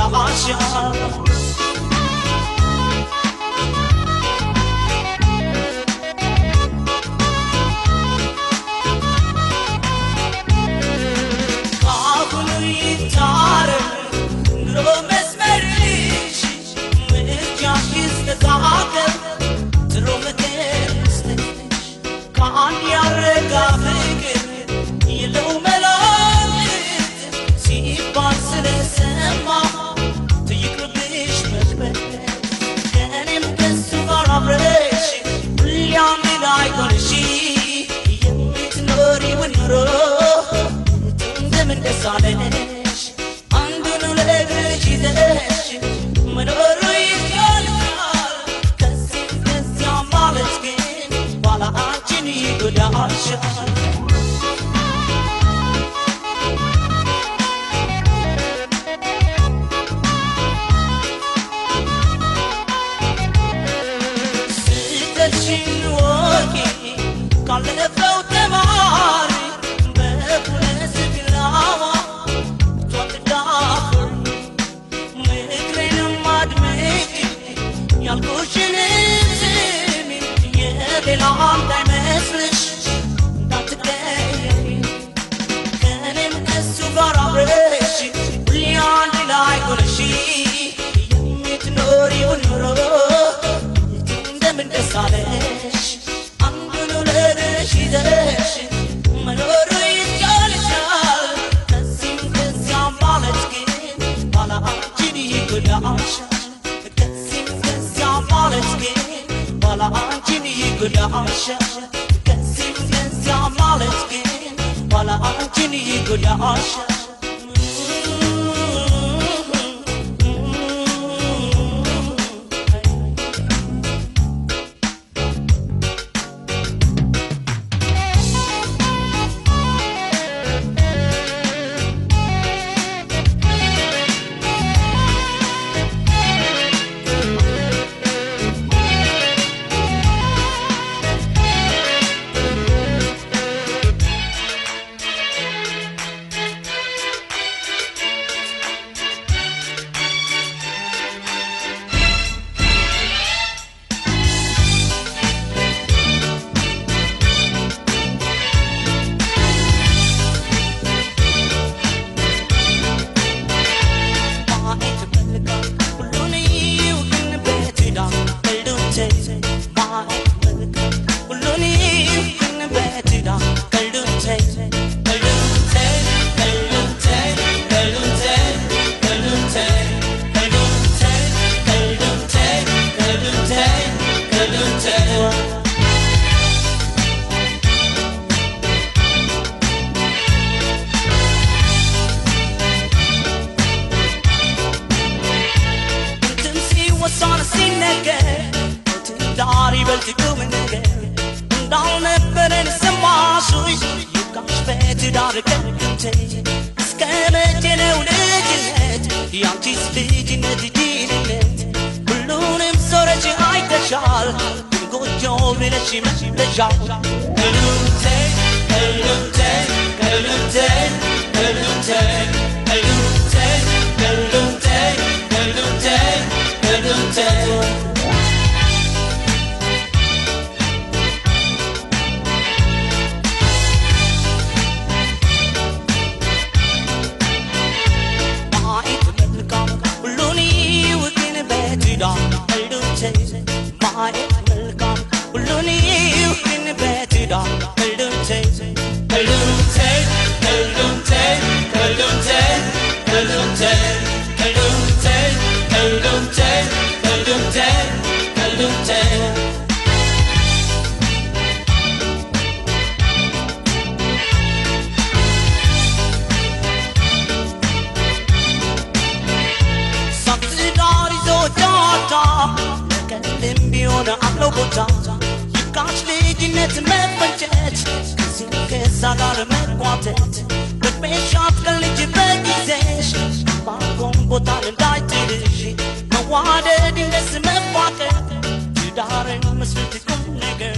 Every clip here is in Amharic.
ይጎዳሻል። ካሁኑ ይታረም ኑሮ መስመርሽ፣ ምርጫሽ ይስተካከል፣ ጥሩ ምክር ልስጥሽ። ከአንድ ያረጋ ፍቅር የለው መላምት ሲባል ስለሰማ ትይቅርብሽ መክበድ። ከእኔም ከሱ ጋር አብረሽ ሁሌ አንድ ላይ ሆነሽ የምትኖሪውን ኑሮ እንደምን ደስ አለሽ? አንዱን ለእግርሽ ይዘሽ መኖሩ ይሻልሻል። ከዚህም ከዚያም ማለት ግን ኋላ አንቺን ይጎዳሻል። ስህተትሽን እወቂ፣ ካለፈው ተማሪ። በሁለት ቢላዋ አትዳፈሪ። ምክሬንም አድምጪ፣ ያልኩሽንም ስሚ። የሌላ እንዳይመስልሽ፣ እንዳትቀየሚ። ከእኔም ከሱ ጋር አብረሽ ሁሌ አንድ ላይ ሆነሽ የምትኖሪውን ኑሮ እንደምን ደስ አለሽ? አንዱን ለእግርሽ ይዘሽ መኖሩ ይሻልሻል። ከዚህም ከዚያም ማለት ግን ኋላ አንቺን ይጎዳሻል። ከዚህም ከዚያም ማለት ግን ኋላ አንቺን ይጎዳሻል። ከዚህም ከዚያም ማለት ግን ኋላ አንቺን ይጎዳሻል። ማየት መልካም ሁሉን ይውቅን በትዳር ቀልዱን ተይ። ማየት መልካም ሁሉን ይውቅን በትዳር ቀልዱን ተይ፣ ቀልዱን ተይ፣ ቀልዱን ተይ፣ ቀልዱን ተይ፣ ቀልዱን ተይ፣ ቀልዱን ተይ፣ ቀልዱን ተይ፣ ቀልዱን ተይ፣ ቀልዱን ተይ። እንትን ሲወሳን ሲነገር ትዳር ይበልጥ ቁም ነገር እንዳልነበረን ሰማሽ። ይብቃሽ በትዳር ቀልዱን ተይ። እስከ መቼ ነው ልጅነት? ያንቺስ ልጅነት ጅልነት። ሁሉንም ዞረሽ አይተሻል፣ ግን ጎጆ ብለሽ መተሻል። ቀልዱን ተይ፣ ቀልዱን ተይ፣ ቀልዱን ተይ፣ ቀልዱን ተይ፣ ቀልዱን ተይ፣ ቀልዱን ተይ፣ ቀልዱን ተይ፣ ቀልዱን ተይ። ማየት መልካም ሁሉን ይውቅን በትዳር ቀልዱን ተይ። ማየት መልካም ሁሉን ይውቅን በትዳር ቀልዱን ተይ፣ ቀልዱን ተይ፣ ቀልዱን ተይ፣ ቀልዱን ተይ፣ ቀልዱን ተይ፣ ቀልዱን ተይ፣ ቀልዱን ተይ፣ ቀልዱን ተይ፣ ቀልዱን ተይ። ሳትዳር ይዞ ጨዋታ ለቀልድም ቢሆን አለው ቦታ። ይብቃሽ ልጅነት መፈንጨት፣ ከዚህም ከዛ ጋር መጓተት። በዕድሜሽ አትቀልጂ በጊዜሽ፣ ባጎን ቦታን እንዳይጥልሽ። መዋደድ እንደስ መፋቀር ትዳርን መስርት ቁም ነገር።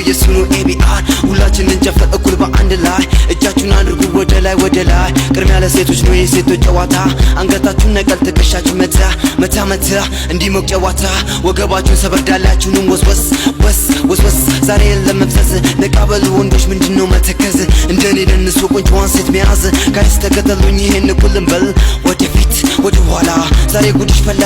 ላይ ወደ ላይ ቅድሚያ ለሴቶች ነው የሴቶች ጨዋታ አንገታችሁን ነቀል ትከሻችሁ መታ መታ መታ እንዲሞቅ ጨዋታ ወገባችሁን ሰበርዳላችሁንም ወስወስ ወስ ወስወስ ዛሬ የለም መፍዘዝ ነቃ በሉ ወንዶች ምንድነው መተከዝ እንደኔ ደንሶ ቆንጆዋን ሴት መያዝ guys ተከተሉኝ ይሄን እኩል እንበል ወደፊት ወደ ኋላ ዛሬ ጉድሽ ፈላ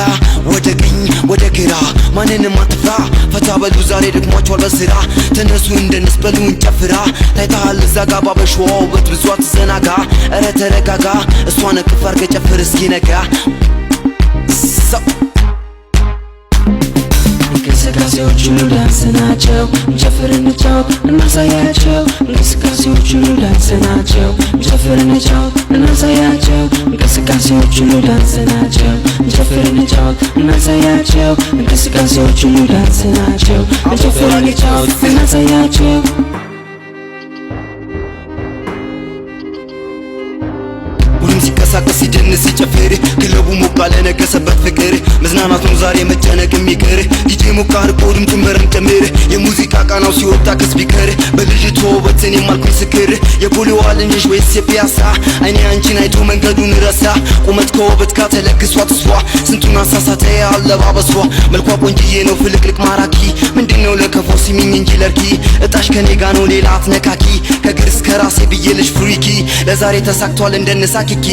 ወደ ቀኝ ወደ ግራ ማንንም አትፍራ ፈታ በሉ ዛሬ ደክሟቸዋል በስራ ተነሱ እንደንስ በሉ እንጨፍራ ታይተሃል እዛ ጋ ባበሻዋ ውበት ብዙ አትዘናጋ ኧረ ተረጋጋ እሷን እቅፍ አድርገህ ጨፍር እስኪነጋ ሰው እንቅስቃሴዎች ሁሉ ዳንስ ናቸው። እንጨፍር እንጫወት እናሳያቸው። እንቅስቃሴዎች ሁሉ ዳንስ ናቸው። እንጨፍር እንጫወት እናሳያቸው። እንቅስቃሴዎች ሁሉ ዳንስ ናቸው። እንጨፍር እንጫወት እናሳያቸው። እንቅስቃሴዎች ሁሉ ዳንስ ናቸው። እንጨፍር እንጫወት እናሳያቸው። ሁሉም ሲንቀሳቀስ ሲደንስ ሲጨፍር ክለቡ ሞቅ አለ ነገሰበት ፍቅር መዝናናት ነው ዛሬ መጨነቅ የሚቀር ዲጄ ሞቅ አድርጎ ድምፁን በረም ጨምር የሙዚቃ ቃናው ሲወጣ ከ speaker በልጅቷ ውበት እኔም አልኩኝ ስክር የቦሌዋ ልጅ ነሽ ወይስ የፒያሳ አይኔ አንቺን አይቶ መንገዱን ረሳ ቁመት ከውበት ጋር ተለግሷት እሷ ስንቱን አሳሳተ አለባበሷ መልኳ ቆንጅዬ ነው ፍልቅልቅ ማራኪ ምንድነው ለከፎ ሲሚኝ እንጂ ለርኪ እጣሽ ከኔ ጋ ነው ሌላ አትነካኪ ከግር እስከ ራሴ ብዬልሽ freaky ለዛሬ ተሳክቷል እንደነሳ ኪኪ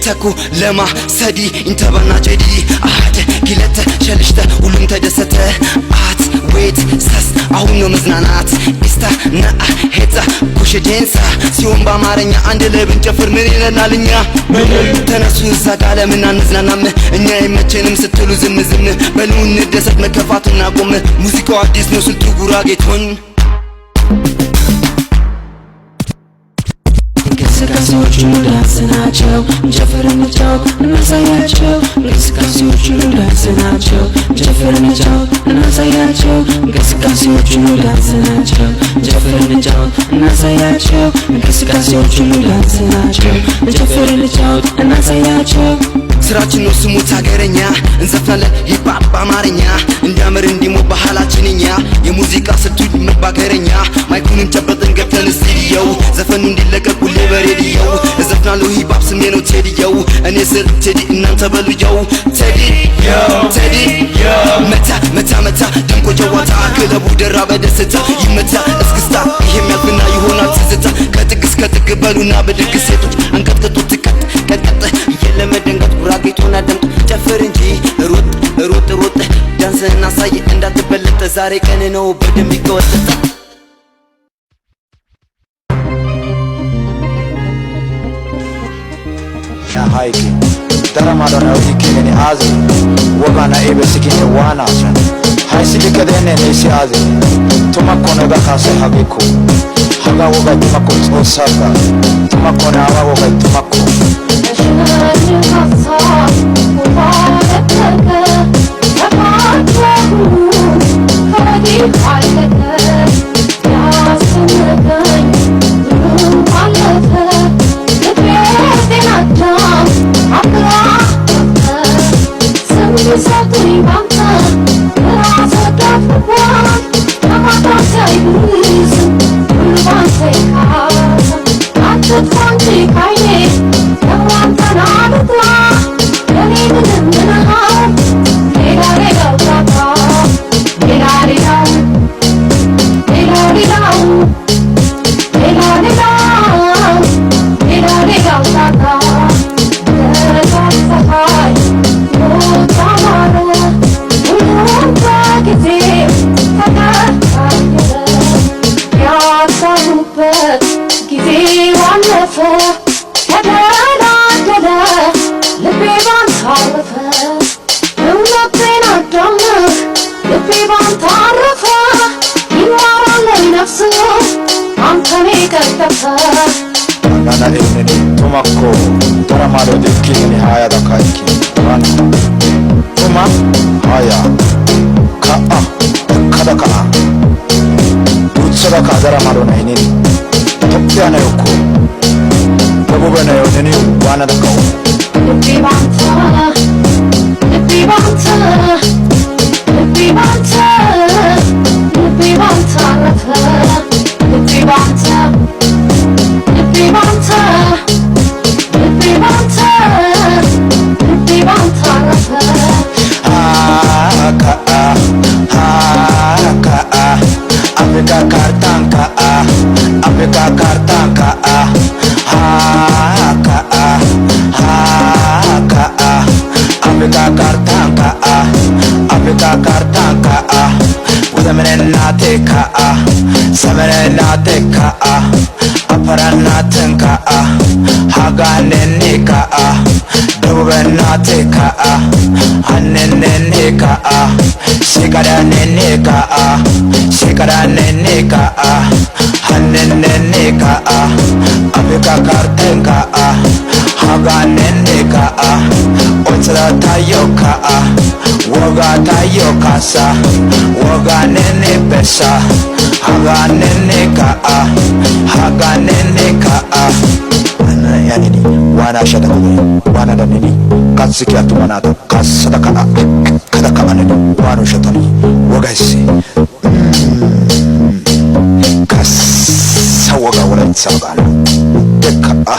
ተኩ ለማ ሰዲ ኢንተበና ጀዲ አደ ኪለተ ሸልሽተ ሁሉም ተደሰተ አት ዌት ሰስ አሁን ነው መዝናናት ኢስታ ነአ ሄታ ኩሽ ዴንሳ ሲሆን በአማርኛ አንድ ላይ ብንጨፍር ምን ይለናል እኛ ተነሱ እዛ ጋ ለምን አንዝናናም እኛ የመቸንም ስትሉ ዝም ዝም በሉ እንደሰት መከፋት እናቁም ሙዚቃው አዲስ ነው ስልቱ ጉራጌቶን እንቅስቃሴዎች ሁሉ ዳንስ ናቸው። እንጨፍር እንጫወት እናሳያቸው። እንቅስቃሴዎች ሁሉ ዳንስ ናቸው። እንጨፍር እንጫወት እናሳያቸው። እንቅስቃሴዎች ሁሉ ዳንስ ናቸው። እንጨፍር እንጫወት እናሳያቸው። እንቅስቃሴዎች ሁሉ ዳንስ ናቸው። እንጨፍር እንጫወት እናሳያቸው። ስራችን ነው ስሙት ሀገረኛ እንዘፍናለን hip hop በአማርኛ እንዲያምር እንዲሞቅ ባህላችን እኛ የሙዚቃ ስልቱ መባገረኛ mic ኡንም ጨበጥን ገብተን ስቱዲዮ ዘፈኑ እንዲለቀቅ ሁሌ በሬዲዮ እዘፍናለሁ hip hop ስሜ ነው ቴዲዮ እኔ ስል ቴዲ እናንተ በሉየው ቴዲ ቴዲ መታ መታ መታ ደምቆ ጨዋታ ክለቡ ደራ በደስታ ይመታ እስክስታ ይሄም ያልፍና ይሆናል ትዝታ ከጥግ እስከ ጥግ በሉና ብድግ ሴቶች አንቀጥቅጡ ትቀጥ ቀጥቀጥ የለመደንገጥ ጉራጌቶን አደምጥ ጨፍር እንጂ ሩጥ ሩጥ ሩጥ ዳንስህን አሳይ እንዳትበለጥ ዛሬ ቀን ነው በደንብ ይቀወጥጥ Haiki Daramadona ikini azi Wogana ibesikini wana Haisili kedene nisi azi Tumakone gakase hagiku Haga woga tumako osaka Tumakone awa woga tumako Nana enene tumako Daramado dikini haya dakaiki Wana Tuma haya Kaa Kadaka Utsada ka daramado na enene Topya na yoko Dabube na yonene wana dakao ልቤ ባንተ ልቤ ባንተ ልቤ ባንተ ልቤ ባንተ አረፈ ልቤ ባንተ ልቤ ባንተ አፍሪካ ካርታንካ አፍሪካ ካርታንካ ሃካ ሃካ አፍሪካ ካርታንካ አፍሪካ ካርታንካ ወዘመነናቴካ ሰመነናቴካ አፈራናትንካ ሀጋነኔካ ደቡበናቴካ ሀነነኔካ ሲቀዳነኔካ ሲቀዳነኔካ ሀነነኔካ አፍሪካ ካርቴንካ ሀጋነኔካ ኦንስላታዮካ ወጋታዮካሳ ወጋነኔ በሳ ሀጋነኔካ ሀጋነኔካ ያኔኒ ዋና ሸተኩ ዋና ደኔኒ ካስኪ አቱመናታ ካሰተ ከአ ከተከአነኒ ዋኖ ሸተኒ ወጋይሴ ከሰ ወጋ ወላይታ ወጋነ ደከአ።